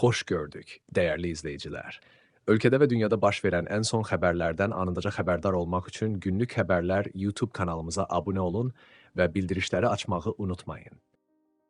Xoş gördük, dəyərli izləyicilər. Ölkədə və dünyada baş verən ən son xəbərlərdən anındaca xəbərdar olmaq üçün Günlük Xəbərlər YouTube kanalımıza abunə olun və bildirişləri açmağı unutmayın.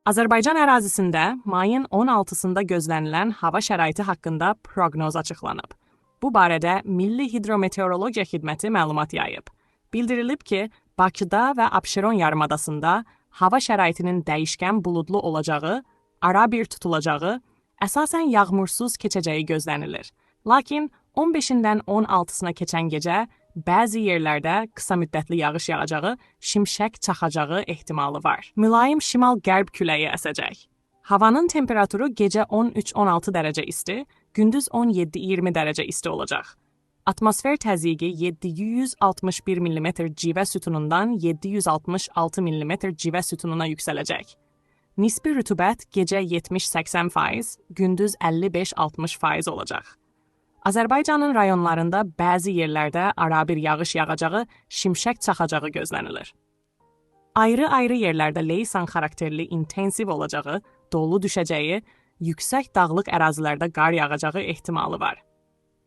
Azərbaycan ərazisində mayın 16-sında gözlənilən hava şəraiti haqqında proqnoz açıqlanıb. Bu barədə Milli Hidrometeorologiya Xidməti məlumat yayıb. Bildirilib ki, Bakıda və Abşeron yarımadasında hava şəraitinin dəyişkən buludlu olacağı, arabir tutulacağı, əsasən yağmursuz keçəcəyi gözlənilir. Lakin 15-dən 16-sına keçən gecə bəzi yerlərdə qısa müddətli yağış yağacağı, şimşək çaxacağı ehtimalı var. Mülayim şimal-qərb küləyi əsəcək. Havanın temperaturu gecə 13-16 dərəcə isti, gündüz 17-20 dərəcə isti olacaq. Atmosfer təzyiqi 761 mm civə sütunundan 766 mm civə sütununa yüksələcək. Nisbi rütubət gecə 70-80%, gündüz 55-60% olacaq. Azərbaycanın rayonlarında bəzi yerlərdə arabir yağış yağacağı, şimşək çaxacağı gözlənilir. Ayrı-ayrı yerlərdə leysan xarakterli intensiv olacağı, dolu düşəcəyi, yüksək dağlıq ərazilərdə qar yağacağı ehtimalı var.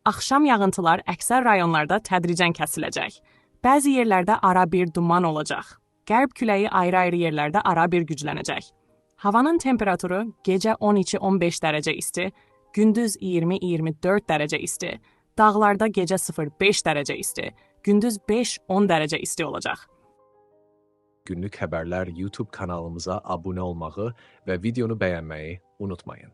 Axşam yağıntılar əksər rayonlarda tədricən kəsiləcək. Bəzi yerlərdə arabir duman olacaq. Qərb küləyi ayrı-ayrı yerlərdə arabir güclənəcək. Havanın temperaturu gecə 12-15 dərəcə isti, gündüz 20-24 dərəcə isti, dağlarda gecə 0-5 dərəcə isti, gündüz 5-10 dərəcə isti olacaq. Günlük Xəbərlər YouTube kanalımıza abunə olmağı və videonu bəyənməyi unutmayın.